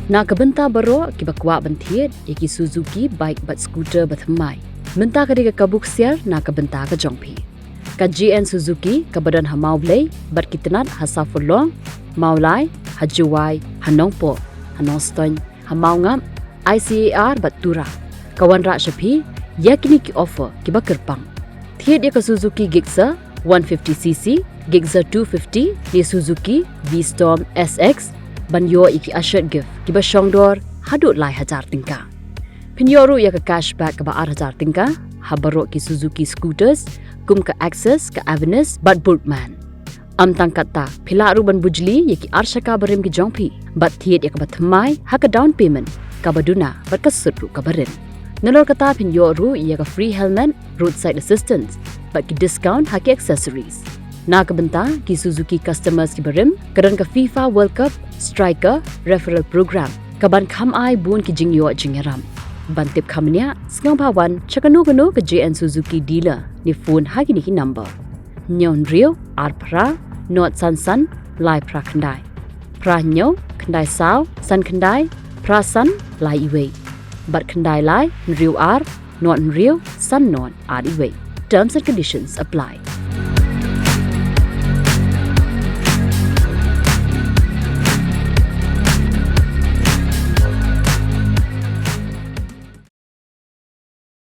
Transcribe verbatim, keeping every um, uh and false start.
Na ka bynta baroh kiba kwah ban thied ïa ki Suzuki bike bad scooter ba thymmai, mynta ka dei ka kabu ksiar na ka bynta ka jong phi. Ka J N Suzuki kaba don ha Mawblei bad ki tnat ha Saw Furlong, Mawlai, ha Jowai, ha Nongpoh, ha Nongstoiñ, ha Mawngap, I C A R bad Tura, ka wanrah sha phi ïa kine ki offer kiba kyrpang. Thied ïa ka Suzuki Gixxer one fifty C C, Gixxer two fifty ne Suzuki V-Storm S X ban ïoh ïa ki assured gift kiba shongdor haduh lai hajar tyngka. Phin ïoh ruh ïa ka cashback kaba ar hajar tyngka ha baroh ki Suzuki scooters kum ka Access, ka Avenis bad Burgman. Ym tang katta, phi lah ruh ban bujli ïa ki arshaka barim ki jong phi bad thied ïa kaba thymmai ha ka down payment kaba duna bad ka sut ruh kaba rit. Nalor kata phin ïoh ruh ïa ka free helmet, roadside assistance bad ki discount ha ki accessories. Na ka bynta ki Suzuki customers kiba rim, ka don ka FIFA World Cup Striker Referral Program kaban kham ai bun ki jingïoh jingïarap. Ban tip kham bniah, sngewbha wan sha kano kano ka J N Suzuki dealer ne phone ha kine ki number: hynñiew hynriew ar phra, nod san san, lai phra khyndai, phra hynñiew khyndai saw san khyndai, phra san lai uwei, bad khyndai lai hynriew ar, nod hynriew san nod ar uwei. Terms and conditions apply.